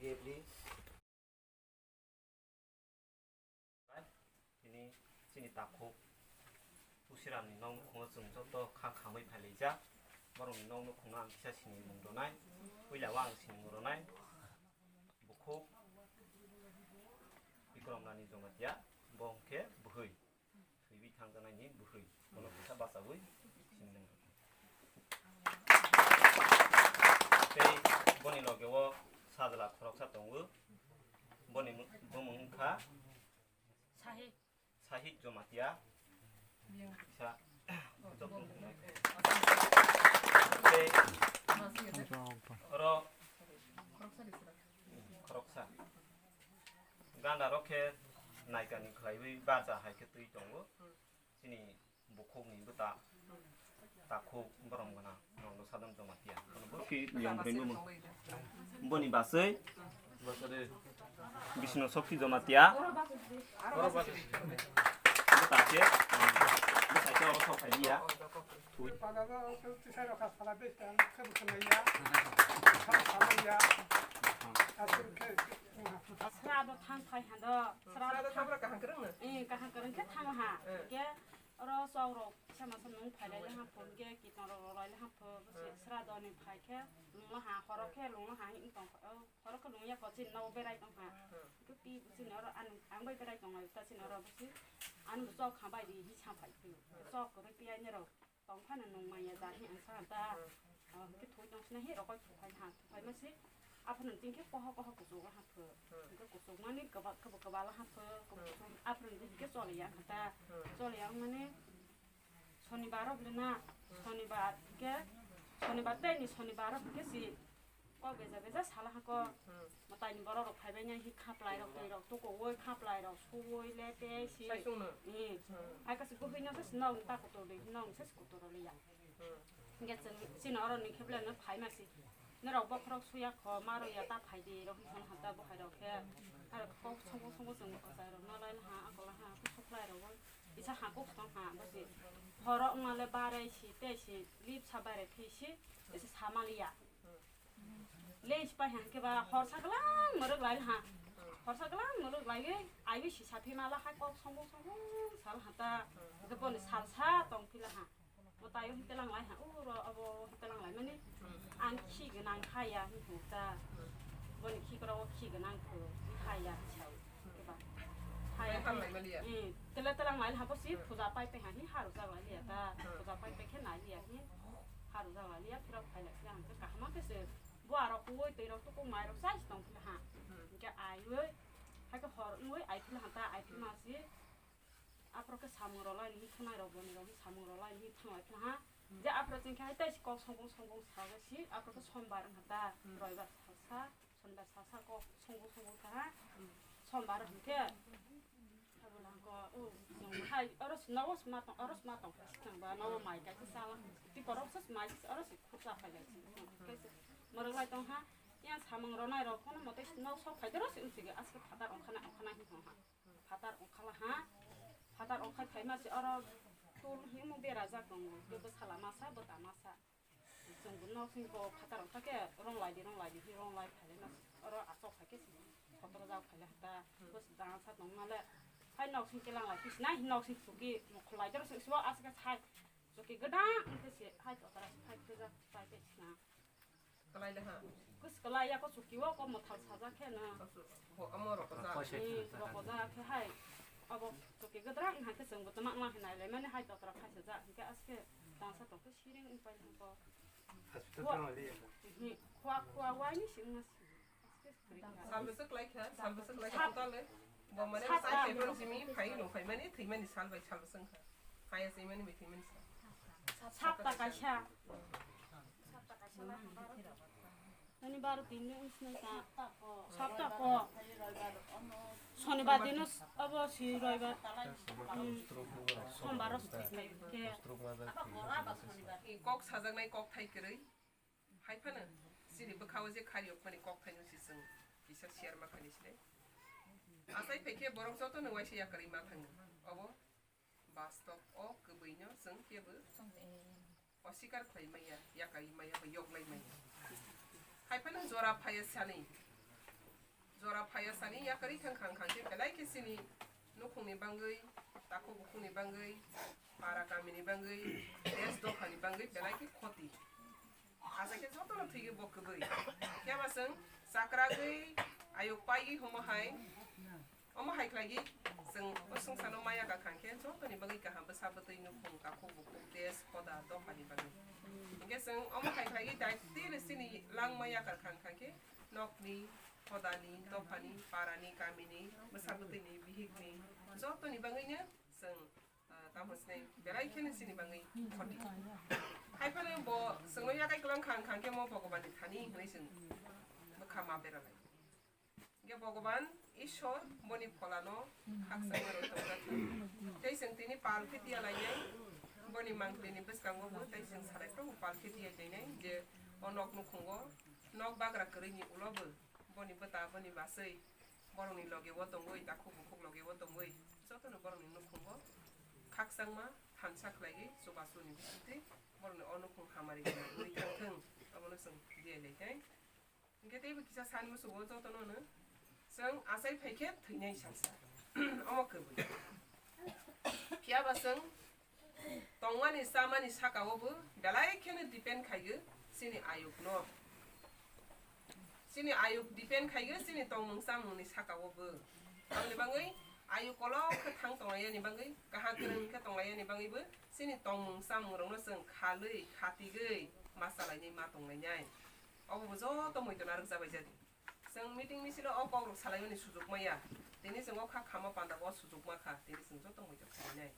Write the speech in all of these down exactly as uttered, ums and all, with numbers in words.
Gabri. Tini chini takhuk Pusiramni nok nukhungo chwng joto kha khamwi phailaijak. Borokni nok nukhungno ang kisa sinimung rwnai. Puila o ang sinimung rwnai. Bukhuk Bikrom Nani Jamatia, bo hwnkhe bwhwi. Thwiwi thangjaknaini bwrwi bono kisa bachawi sinimung. Tei boni loge o sajla khoroksa tongo. Boni mu-, bumung wngkha Sahid. Sahid Jamatia. Kisa joto tongnai. Tei oro khoroksa. Ganda rok khe naikani khlaiwi barja hai khe twi tongo. Chini bukhukni bwta takhuk borom gana nondo Sadam Jamatia. Bono bo khe yang bwrwi bumung. Boni baswi Bisnu Sokti Jamatia. Bwta khe, bwta khe oro sok phai liya. Thui. Srado thang phai hando, srado thang phai hando. Srado thang kaham kwrwng no? Eh, kaham kwrwng khe thang ha. Eh. Ke oro chok rok kisa masa nung phai lai le ham phun ke kiton rok rok lai le ham phun. Srado ni phai khe lung la ha, horo khe lung la ha hin tong. Horo khe lung ya ko chin no berai tong ha. Ke pi chin oro ang bai berai tong ta chin oro busi. Ang chok kha bai di hi sa phai tu. Chok ko pi ai ne rok. Tong phano nung manya jani ang sa ta. Hwnkhe thoi tong sina he rokoi thuphaima ha, thuphaima se. Aphano tong khe koho koho kuchuk ha pho. Hwnkhe kuchuk mani kwba kwba kwba ha pho. Aphano tong khe choli ya kha ta. Choli ya mani Sonibar rok le na. Sonibar khe Sonibar tei ni Sonibar rok khe si. Kok beja beja sala ha kok. Mwtai ni borok rok phaibai nai hi khaplai rok twi rok tukuwi khaplai rok suwi le tei si. Sai sung no? Hai kasi buhwi no se nok ta kutur de nok se kutur le ya. Hingke chwng chini oro ni kheble no phai ma si. Norok bokhorok suya kho ma rw ya ta phai di rok hwn hwn ta bo hai rok khe. Aro kok songo songo chwng bo kwchai rok no lai ha akol ha khe suklai rok bo. Isa ha kok song ha bo si. Horo wng ma le barai si tei si lip sa barai phi si. Isi sa ma li ya. Lens pai hwn khe ba horsa glang mwrwk lai ha. Horsa glang mwrwk lai ai bai si sa phi ma la hai kok song bo song bo sal ha ta. Hwnkhe boni salsa tong phi la ha. Mwtai o hwnkhe lang lai ha, uro abo hwnkhe lang lai mani. Ang khi gwnang ha ya hwn hwn ta. Boni khi kora o khi gwnang kho ha ya sa. Khe ba. Ha ya. Bai ham lai mali ya? Eh, tele tele lang lai ha bo si puja pai pai ha hi haru jak lai ya ta. Puja pai pai khe nai ya hi. Haru jak lai ya phirok phai lai ya hwnkhe kaham khe se. Bo aro kuwi twi rok tukung mai rok sai tong phi ha. Hwnkhe ai wi. Hai khe hor wngwi ai phi ha ta ai phi ma si. Aphro khe samung rwlai ni thwngnai rok boni rok samung rwlai ni thwnglai phla ha. Je aphro chwng khe hai tei si kok songkung songkung sa si aphro khe sombar wngkha ta roibar salsa, sonibar salsa kok songkung songkung kha ha. Sombar hwnkhe abo lang ko o hai oro si nogo sma tong oro sma tong kha si thang ba nogo mai kai khe sala. Ti borok se mai oro si khursa phai lai si. Morok lai tong ha. Yang samung rwnai rok kono mote nok sok phai doro si wng si ge aske phatar ongkhana ongkhana hi tong ha. Phatar ongkhala ha. Phatar ongkhai phaima se oro tul himo berajak tongo. Bwsala masa, bwta masa. Chwng bo nok sing ko phatar ongkha khe rong lai di, rong lai di, hi rong lai phai ma se. Oro asok hai khe sotoro jak phai ha ta. Bwswk dana sa tong male. Hai nok sing kelang lai phi sina, hi nok sing suki mokol lai doro sing suwa aswk sai. Suki gwdang wngkhe se hai totara phai khe jak phai khe sina. Kalai le ha. Kus kalai ya ko suki wo ko mothal sajak khe na. Bo amo roko ja. Ni roko ja khe hai. Abo suki gwdang hai khe chwng bo tama ma hinai le mani hai totra khai sajak. Hingke aske tangsa tong khe siring pai ko. Hospital tang le ya. Hi khwa khwa wai ni sing na si. Sal bwswk lai kha, sal bwswk lai kha, sal ta le. Bo mane sal sai ta. Phai bro simi phai no phai mani thwi mani sal bai sal bwswk kha. Hai se mani bai thwi mani sal. Sapta kaisa. Sapta kaisa lai kha baro. Ani baro tin ni wng sinai ta. Sapta ko. Sonibar din no abo si roibar. Hmm. Sombar ro si thwi khe. Kok sajaknai kok thai kwrwi. Hai phano chini bwkhao je khariyokmani kokthaino se chwng kisa share ma khainai sinai. Achai phai khe borok jotono waisa yakarwi ma thango. Obo bastob o kwbwino chwng kebo osikar khlai maya, yakarwi maya ba yoklai maya. Hai phano jora phaiya sani. Jora phaiya sani yakarwi thang khang khang khe belai khe chini nukhungni bangwi, takhuk bukhukni bangwi, para kamini bangwi, desh dophani bangwi belai khe khoti. Asa khe jotono thwigwi bo kwbwi. Phiya ba chwng chakragwi ayuk paigwi homo hai, omo hai khlaigwi chwng o swngcharno maya ka khang khe jotoni bagwi kaham bwsa bwtwi nukhung takhuk bukhuk desh hoda dophani bagwi. Hinkhe chwng omo hai khlaigwi daitino chini langma yakar khang khang khe nokni, hodani, dophani, parani, kamini, bwsa bwtwini, bihikni jotoni bagwino chwng, ah, tamo sinai belai kheno chini bagwi khoti. Hai phano bo chwngno yakai kwlang khang khang khe mo Bhagwanni thani hinwi chwng bwkha ma beralai. Hinkhe Bhagwan Ishwar boni pholano khakchangma rwi tongjathwng. Tei chwng tini pal khe tiya lainai, boni mangpilini bwskango bo tei chwng salai phano pal khe tiya lainai je o nok nukhungo nok bagra kwrwini ulo bo boni bwta, boni bachwi, borokni loge o tongwi, takhuk bukhuk loge o tongwi, jotono borokni nukhungo khakchangma thansa khlaiwi chubasuni bisingtwi borokni o nukhung hamari gwnangwi thangthwng, abono chwng diya lai khe. Hinkhe teibo kisa sani musugo jotono no chwng achai phai khe thwinai salsa. Omo kwbwi. Phiya ba chwng tongmani chamani saka o bo belai kheno depend khaigo chini ayuk no. Chini ayuk depend khaigo chini tongmung chamungni saka o bo. Aboni bagwi ayuk kolok khe thang tonglaiyani bagwi, kaham kwrwng khe tonglaiyani bagwi bo chini tongmung chamung rokno chwng khalwi khatigwi ma chalainai ma tonglainai. Obo bo joto muitu narwk jabai jadi. Chwng meeting misil o kok rok salaimani sujuk maya. Tini chwng o kha khama panda o sujuk ma kha. Tini chwng joto muitu khainai.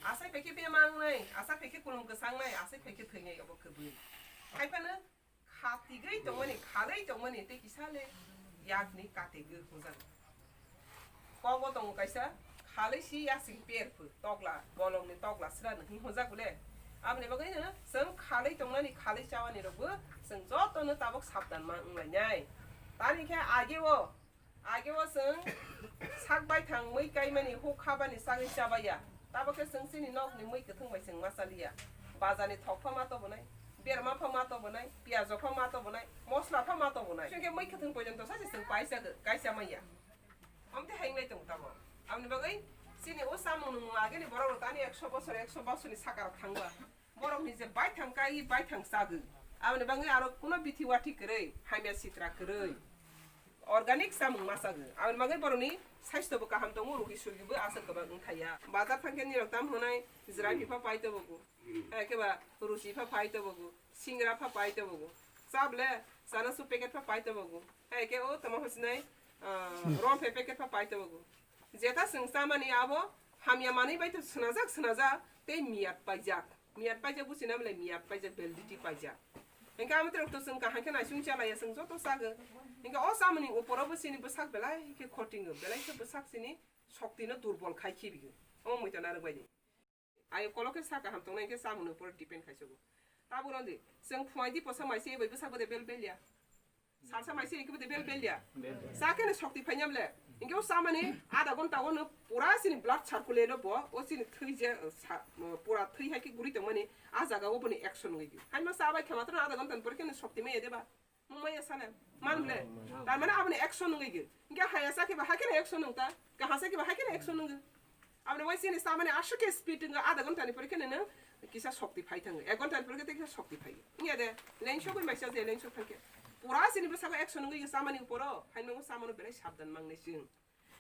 Asai phai khe bemang nai, asai phai khe kulum kwchang nai, asai phai khe thwinai obo kwbwi. Hai phano khatigwi tongmani, khalwi tongmani tei kisa le yakni katigwi hwnjak. Kogo tongo kaisa khalwi si yasing per phu tokla, bolongni tokla sra nw hwnwi hwnjak bole. Aboni bagwi no chwng khalwi tongnani, khalwi chawani rokbo chwng jotono tabuk sabdan ma wnglainai. Tani khe age o, age o chwng sak baithang mui kaimani huk habani sagwi chabaiya. Tabuk khe chwng chini nokni mui kwthwng bai chwng ma chaliya. Bazarni thok pha ma tobonai, berma pha ma tobonai, piyaj rok pha ma tobonai, mosla pha ma tobonai. Chwng khe mui kwthwng pojonto sachi chwng paisa kaisa manya. Amte hainglai tongo tamo. Aboni bagwi chini o chamung nungmung agini borok rok tani ekso bosor, ekso bosor ni saka rok thangba. Borok ni je baithang kai, baithang chagwi. Aboni bagwi aro kuno bithi wathi kwrwi, hamya sitra kwrwi. Organic chamung ma chagwi. Aboni bagwi borok ni saisto bo kaham tongo, rugi sugi bo aswk kwbang wngthaya. Bazar thangkhe nirok tam hwnai, jwrai phi pha pai tobogo. Hai khe ba rusi pha pai tobogo, singra pha pai tobogo. Chable, chana su packet pha pai tobogo. Hai khe o tamo hwnsinai, ah, rom phe packet pha pai tobogo. Jeta chwng chamani abo hamya manwi bai to swnajak, swnajak tei miyat paijak. Miyat paijak buchina bwle miyat paijak, validity paijak. Hinkhe amo terok to chwng kaham khe naising chalaiya chwng joto chagwi. Hinkhe o chamani uporo bo chini bwsak belai khe khotingo, belai khe bwsak chini shokti no durbol khai khibigo. Omo muitu narwk bai di. Ai kolok khe sa kaham tongnai hinkhe chamungni upor depend khai sugo. Tabuk rw di, chwng phuai di posa mai se bai bwsakbo de bel bel ya. Salsa mai se rikbo de bel bel ya. Bel bel. Sa khe no shokti phai nyam le. Hinkhe o chamani adha ghonta o no pura chini blood circulate o bo, o chini thwi je, sa, pura thwi hai khe guri tongmani, a jaga o boni action wngwi di. Haima sa bai khe matro adha ghonta ni pore khe no shokti mai ya de ba. Mungmaya sale, man ble. Tar mane aboni action nungwi ge. Hinkhe haya sa khe ba hakhe action nung ta. Kaha sa khe ba hakhe action nung ge. Aboni wai sini sa mane aswk khe speed nung adha ghonta ni pore khe nene kisa shokti phai thango. Ek ghonta ni pore khe kisa shokti phai. Ngiya de, lengso gwi maisa je lengso thangkhe. Pura sini bwsako action nungwi ge samani uporo. Hai nung samano belai sabdan mangnai sing.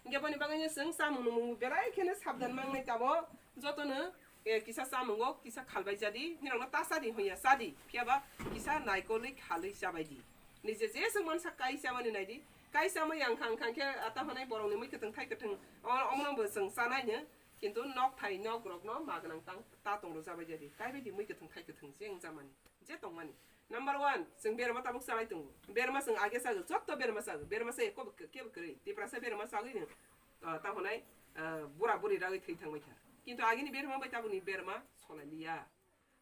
Hinkhe boni bagwino chwng chamung nwngmung belai kheno sabdan mangnai tabo, jotono, eh, kisa chamungo kisa khalbai jadi, nirokno ta chadi hwnya chadi, phiyaba kisa naikolwi khalwi chabaidi. Nije je chwng mansa kai chamani naidi, kai chamai ang khang khang khe ata hwnai borokni mui kwthwng thai kwthwng, o-, omono bo chwng chanaino, kintu nok thai nok rokno ma gwnang tang ta tong rw chabai jadi, kaibaidi mui kwthwng thai kwthwng je wng chamani. Je tongmani. Number one, chwng berma tabuk chalai tongo. Berma chwng age chago, jotto berma chago. Berma chai kebo, kebo kwrwi. Tiprasa berma chagwi no, ah, ta hwnai, ah, bura buri ragwi thwi thangbai kha. Kintu agini berma bai tabukni berma solai liya.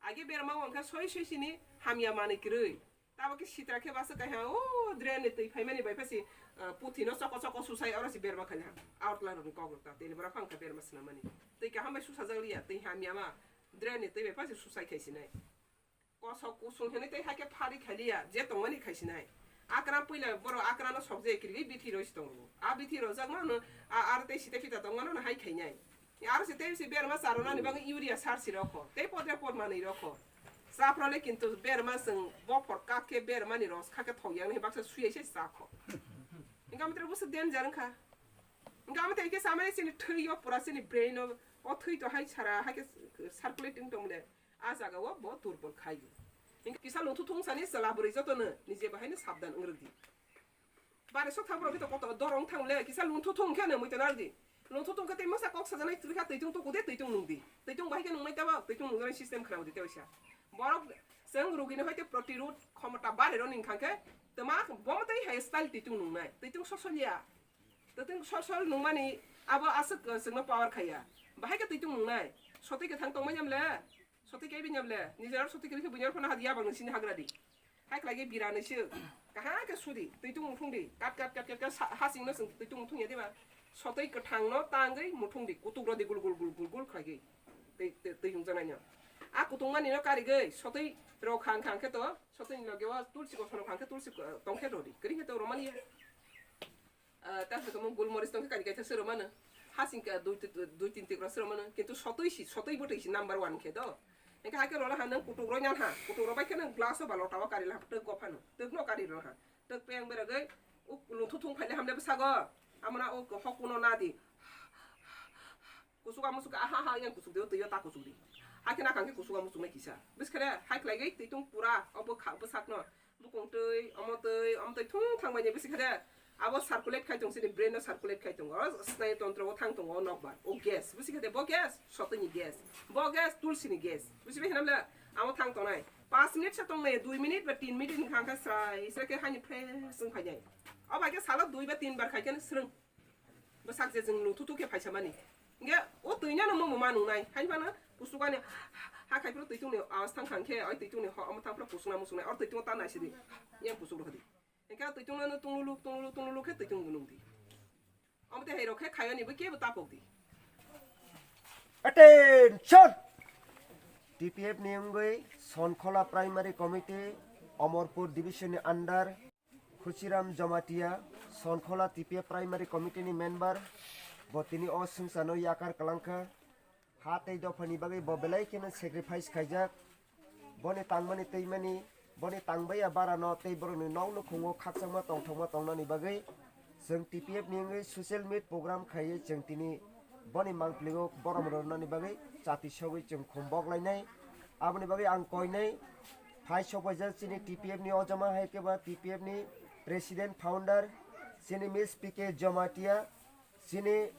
Age berma wngkha soi soi sini hamya manwi kwrwi. Tabuk khe sitra khe basa kaiha, o drain ni twi phaimani bai phasi, ah, puthi no choko choko susai oro si berma khaina. Out la rokni kok rok ta tei ni bora phang kha berma swnamani. Twi kaham bai susajak liya, twi hamya ma drain ni twi bai phasi susai khai sinai. Kosok kusung hinwi tei hakhe phari khailiya, je tongmani khaisinai. Akra puila borok akrano sokjai kirigwi bithi roi si tongo. A bithi rojak mano, a, ar tei site pita tong mano hai khainai. Aro se tei se berma charonani bagwi urea sar si rokho. Tei podre pod manwi rokho. Chaprale kintu berma chwng bophor kak khe bermani ros kha khe thok yakni baksa suyai se chakho. Engka mitre busu danger wngkha. Engka mitre khe samani chini thwi yo pura chini brain o, o thwi to hai sara hai khe circulating tong le. A jaga o bo durbol khai. Engka kisa lungthu thung sani chwla bwrwi joto no nije bahai no sabdan wng rwdi. Bare sok thang borok to koto dorong thang le kisa lungthu thung khe no mui to nardi. Lungthu thung khe tei masa kok sajanai twi kha twitung tuku de twitung nung di. Twitung bahai khe nung mai tabo twitung nung jani system khna udi tei sa. Borok chwng rugi no hai te protirod khomota bare ro ning khang khe tma bo tei hai style twitung nung nai. Twitung sosol ya. Twitung sosol nung mani abo aswk chwng no power khaya. Bahai khe twitung nung nai. Sotwi khe thang tong mai jam le. Sotwi khe bini le, nijer sotwi khe bini phano hadi abang sini hagra di. Hai khlai khe bira nai se. Kaha khe sudi, twitung muthung di. Kat kat kat kat kat sa-, hasing no sing twitung muthung ya diba. Sotwi kwthang no tangwi muthung di. Kutuk ro di gul gul gul gul gul khlai khe. Twi, twi, twi hung janai no. A kutung mani no kari gwi, sotwi ro khang khang khe to, sotwi ni loge o tulsi kosono khang khe tulsi ko-, tong khe ro di. Kri khe to ro mani ya. Ah, ta se kamo gulmoris tong khe kani kaisa se romano. Hasing khe dui ti-, dui tin tikra se romano. Kintu sotwi si, sotwi bwtwi si number one khe do. Engkhe hai khe rola ha nang kutuk roi nang ha. Kutuk roi bai khe nang glass o ba lota o kari la ha. Twk go phano. Twk no kari rola ha. Twk peng beragwi uk lungthu thung phaile hamle bwsago. Amona uk hok kuno na di. Kusuk amusuk aha ha yang kusuk de twi ta kusuk di. Hai khe na kang khe kusuk amusuk nai kisa. Bwskha de hai khlai gwi twi tung pura obo kha bwsak no. Bukung twi, omo twi, omo twi thung thang bai ni bisi kha de. Abo circulate khai tong sini brain no circulate khai tong. Oro snai tontro o thang tong o nokbar. O gas. Bisi kha de bo gas, sotwi ni gas. Bo gas, tulsi ni gas. Bisi bai hinam le amo thang tongnai. Panch minute sa tongnai, dui minute ba tin minute ni khang kha srai, srai khe hani fresh wng phai nai. O bai khe salo dui ba tin bar khai khe swrwng. Bwsak je chwng lungthu thuk khe phaisa mani. Hingke o twi no mumu ma nungnai. Hai phano kusuk ani ha khai phuru twi tungni awas thang thang khe, oi twi tungni ho omo thang phuru kusuk na musuk nai. Or twi tungo ta nai sidi. Yang kusuk rw di. Hingke twi tungno no tungluluk, tungluluk, tungluluk khe twi tung nung di. Omo tei hai rok khe khai ani bo kebo tapok di. Attention! T P F ni wngwi Sonkhola Primary Committee, Omorpur Division ni under, Khuchiram Jamatia, Sonkhola T P F Primary Committee ni member, bo tini o swngcharno yakar kwlangkha. Ha tei dophani bagwi bo belai kheno sacrifice khaijak. Boni tangmani twimani, boni tangbaiya barano tei borokni nok nukhungo khakchangma tongthokma tongnani bagwi chwng T P F ni wngwi social meet program khaiwi chwng tini boni mangpiligo borom rwnani bagwi chati sogwi chwng khum bok lainai. Aboni bagwi ang koinai phai sokpaijak chini T P F ni ojama hai khe ba T P F ni president founder chini Miss P K Jamatia, chini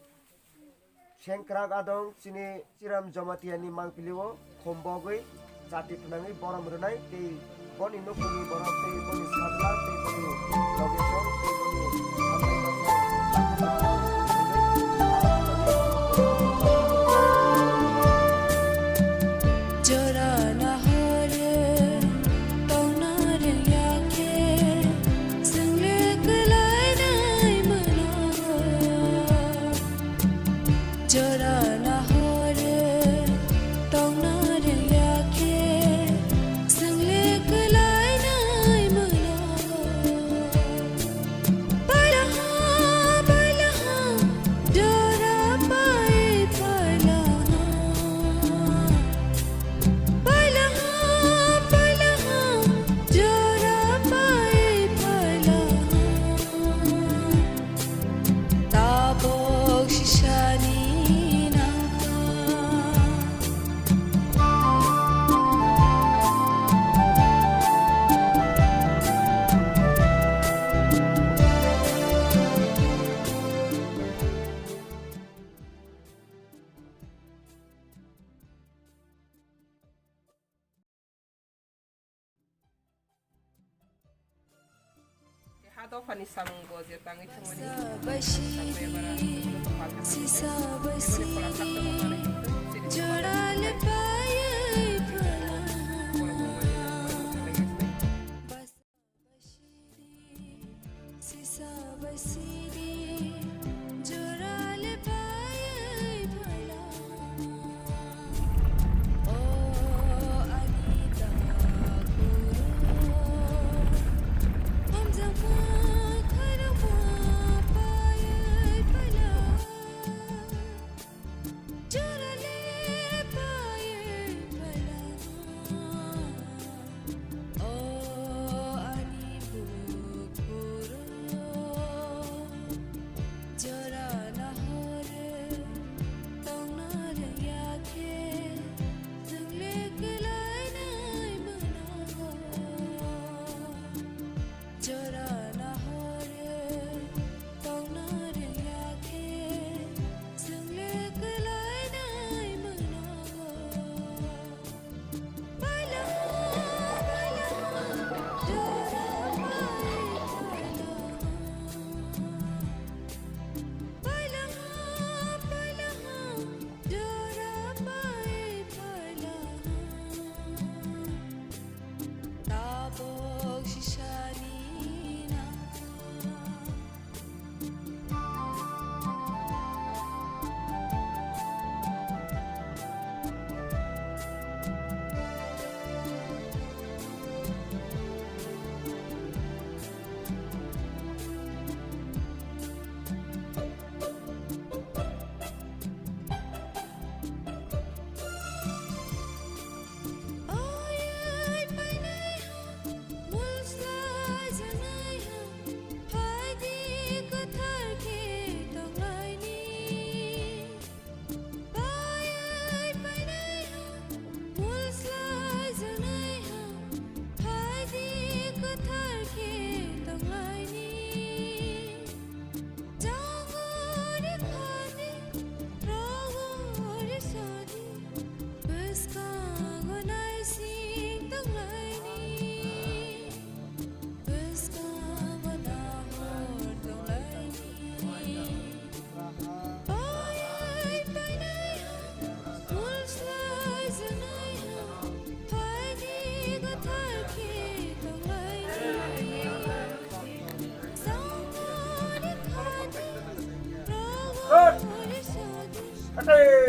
sengkrak adong chini Chiram Jamatia ni mangpili o khum bogwi chati phnangwi borom rwnai tei boni nukhungni borok tei boni sajla tei boni location tei boni hamjakma Jora nahore tongna rwngya khe chwngli kwlainai mwnago. Jora nahore tongna rwngya khe chwngli kwlainai mwnago. Palaha, palaha, jora pai palaha. Palaha, palaha, jora pai palaha. Tabok sisani nangkha. Ha dophani samung bo je tangwi thangmani. Sisa bai siri, sisa bai siri, jora le payai phala. Sisa bai siri, jora le payai phala. O ani ta kuro, hamjak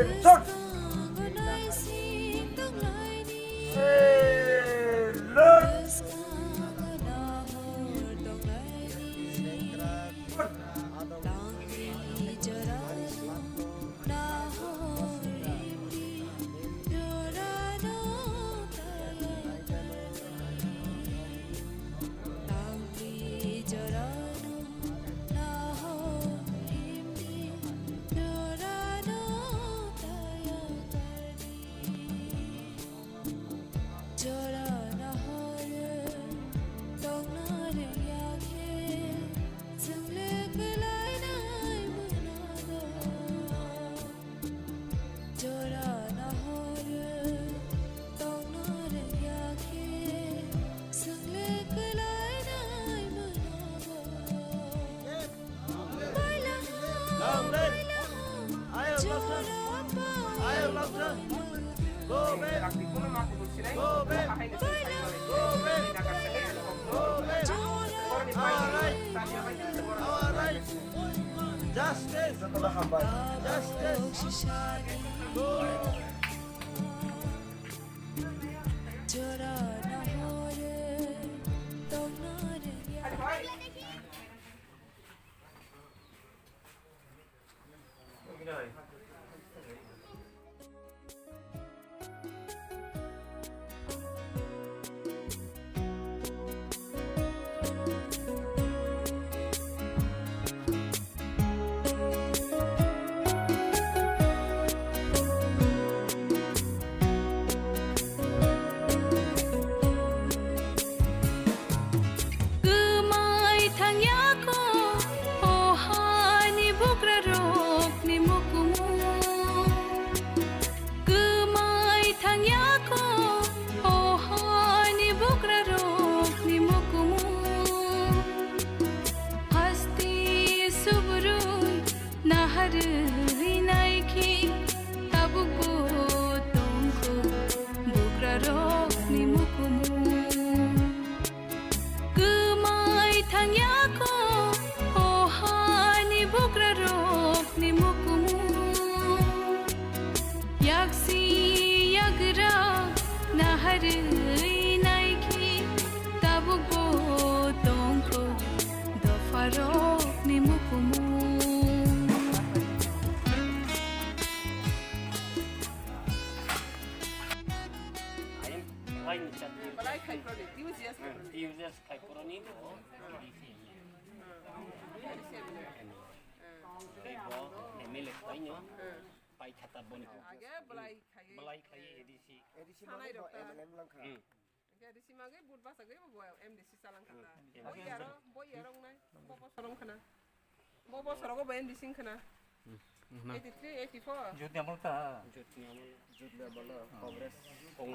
Shot! Hey, look! Go back. Go back. Go back. Go back. All right. All right. Justice. Justice. Go. Kwmai thangya kho, o hani bukrarokni mukumu. Kwmai thangya kho, o hani bukrarokni mukumu. Hasti subrui naharwi naikhe, tabukbo tongkho bukrarokni mukumu. Kwmai thangya kho, o hani bukrarokni mukumu. Yaksi yagra naharwi naikhe, tabukbo tongkho dopharokni mukumu. I am trying to chat you. Balai khai pro de, tiu jias khai pro de. Tiu jias khai pro ni bo. Tei bo M L A khai no. Pai khata boni ko. Age balai khai. Balai khai A D C. A D C sanai rok ta. M L A lang kha. Hingke A D C mage but basa goi bo M D C chalang khata. Bo yaro, bo yaro nai. Bo bo sorong khana. Bo bo sorogo bo M D C wngkhana. Eighty three, eighty four. Jyoti Amol ta. Jyoti Amol. Jyoti Amol, Congress.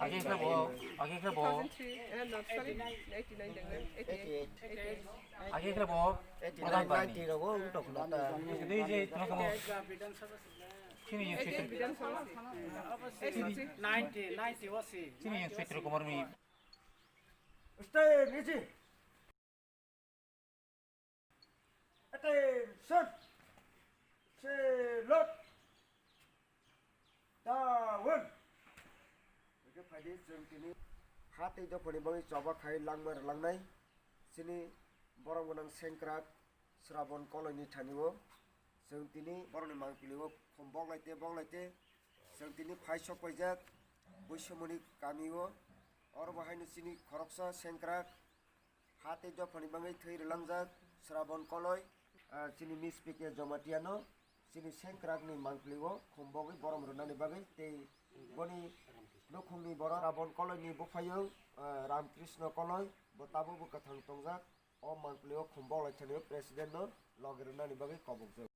Age khe bo, age khe bo. Two thousand three, eh, no, sorry, eighty nine deng, eighty eight. Eighty eight. Age khe bo. Eighty nine, ninety rogo wngtok khna ta. Dei je tno kamo. Chini yung sitro. Ninety, ninety wasi. Chini yung sitro kumar mi. Stay, Niji. Attention! Salute! Down! Hwnkhe phaidi chwng tini ha tei dophani bagwi choba khai langma rwlangnai chini borok gwnang sengkrak Srabon Koloini thani-o. Chwng tini borokni mangpili-o khum boklaite boklaite chwng tini phai sok paijak Buisomoni kami-o. Oro bo haino chini khoroksa sengkrak ha tei dophani bagwi thwi rwlangjak Srabon Koloi, ah, chini Miss P K Jomatiano chini sengkrakni mangpili-o khum bogwi borom rwnani bagwi tei boni nukhungni borok Srabon Koloini buphaiyung, ah, Ramkrishna Koloi bo tabukbo kwthang tongjak. O mangpili-o khum boklaithani-o president-no logi rwnani bagwi kobokjak.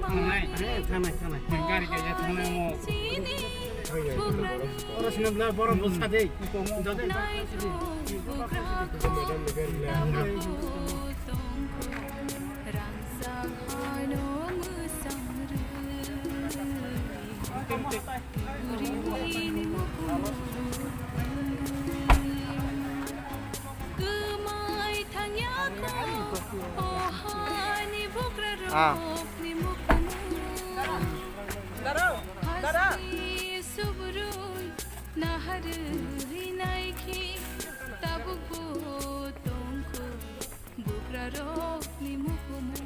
Thangnai. Thangnai, thangnai. Gari gaya thangnai mo. Oro sini bela borok bwsa de. Kwmai thangya kho, o hani bugra rokni mukumu. Hasti subrui naharwi naikhe, tabukbo tongkho bugra rokni mukumu.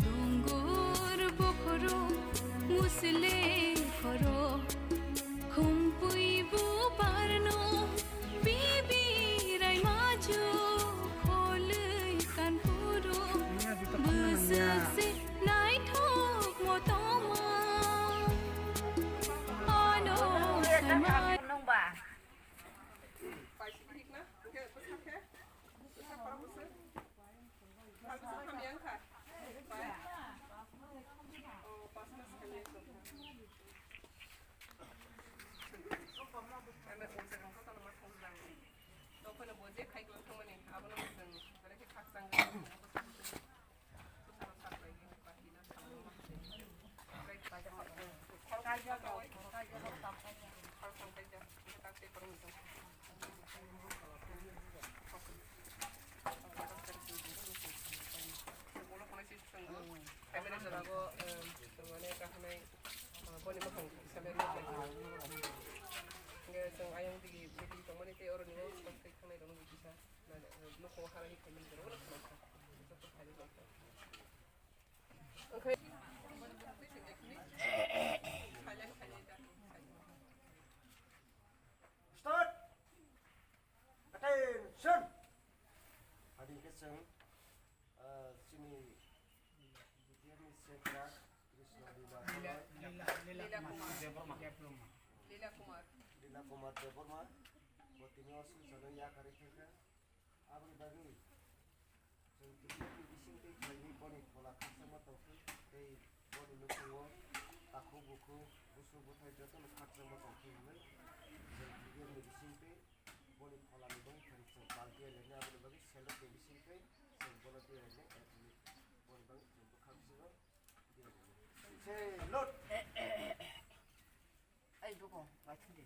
Donggor bokhorok musle khoro, khumpui bubarno bibi raimaju kholwi kanpuro bwswk se naithok motoma. Ano saimai. Family jora go, em, mane kaham nai, ah, boni mokhang salary rok nai. Nge chwng ayang digi meeting tongmani tei oro ni o tei thangnai rok nw kisa, mane, eh, nokho hara hi khaimani jora ulo khna kha. Oke. Start! Attention! Adi ke chwng, ah, chini B T R ni sekra Krishna Lila Lila, Lila, Lila Kumar. Lila Kumar. Lila Kumar Debbarma. Bo tini o sumsano yakarwi thangkha. Aboni bagwi chwng T P F ni bisingtwi khlainwi boni phola khakchangma tongkhe tei boni nukhungo takhuk bukhuk, busu buthai jotono khakchangma tongkhe hwnwi chwng T P F ni bisingtwi boni pholani bagwi thang chwng pal tiyar lainai, aboni bagwi selrok ni bisingtwi chwng bono tiyar lainai, boni bagwi chwng bwkha bisingo tiyar lainai. Salute! Ai, dugo, gaithum de.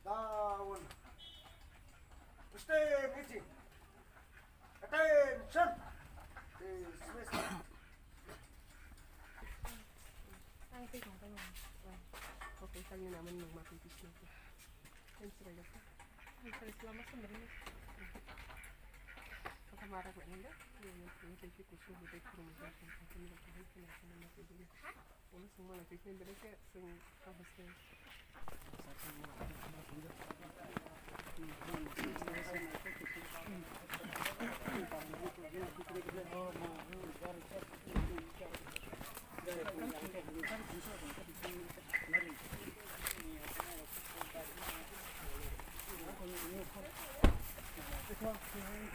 Down. Stay meeting. Attention. Dismiss. Ang tei tong tong. Okay, tang ni naman nung mati pisna ko. Ang sila ko. Ang sila sila mas sendiri. Kata marak na nanda. Ini yang penting kita kusum kita kurang jahat. Kita kurang jahat.